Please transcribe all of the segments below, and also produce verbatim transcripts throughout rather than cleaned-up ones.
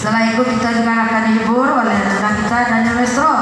Setelah ikut kita juga akan dihibur oleh rekan kita Daniel Maestro.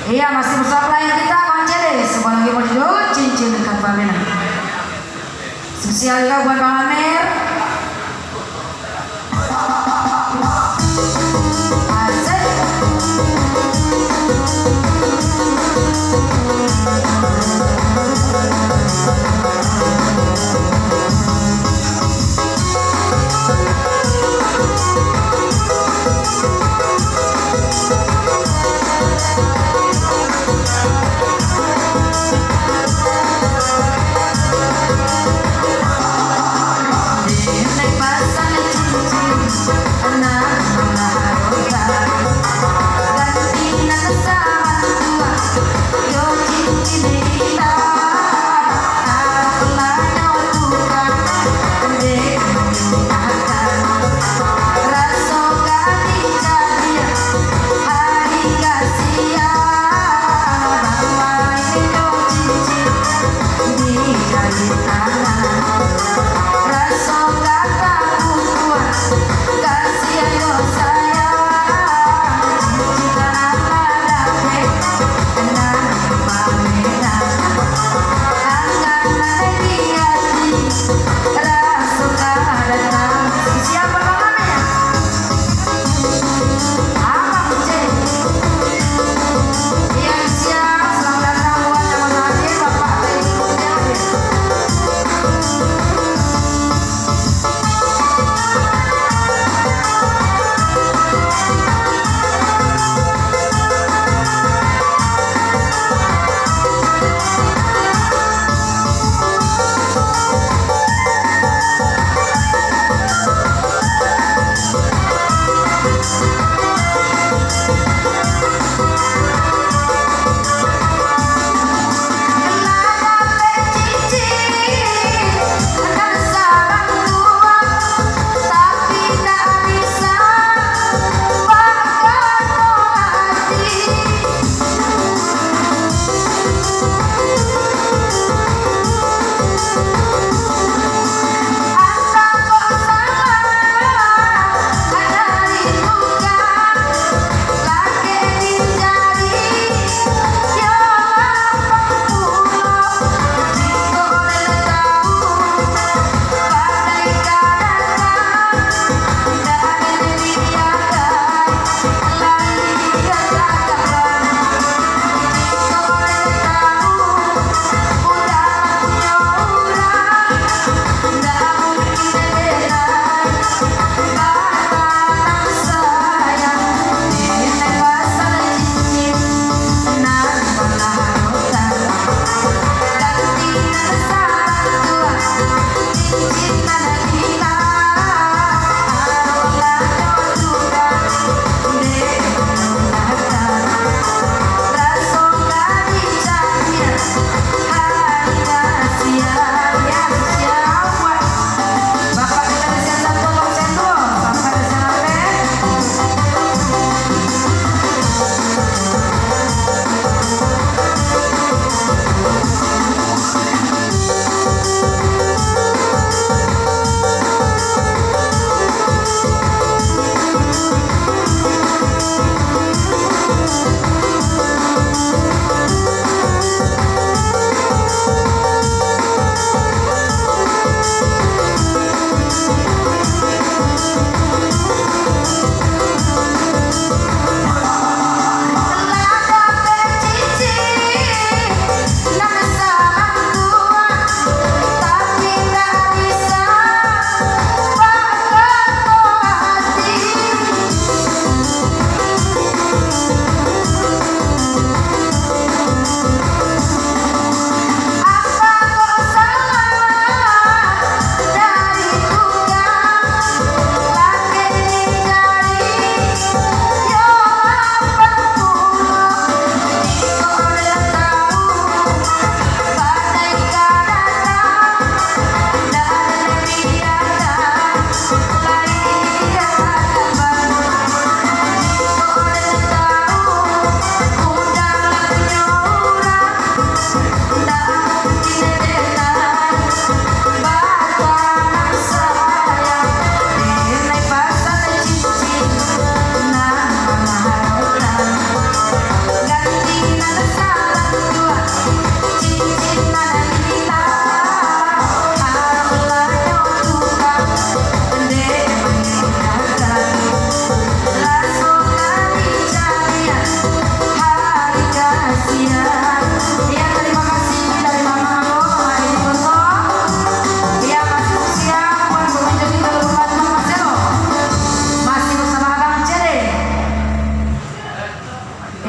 Iya, masih bersama pelayan kita, Bang Cede. Sebuah lagi mau jujur, cincin ikat pamina. Spesial juga buat Bang Amir. Asik.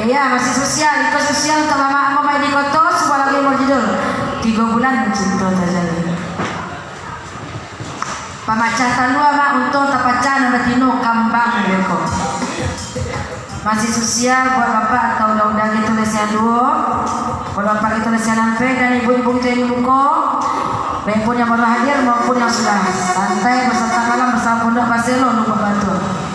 Ya, masih sosial, iko sosial untuak mamak ambo main di koto, sabuah lagu yang berjudul Tigo Bulan Cinta Terjalin. Pamacah talua, Mak, untuang tapacah nan batino kambang beko. Masih sosial buat bapak atau uda-uda kito nan siang duo, buat bapak kito nan siang ampek, dan ibu-ibu kito yang di muko, baik pun yang baru hadir maupun yang sudah santai basanta malam basamo Pondok Baselo Lubuak Batu.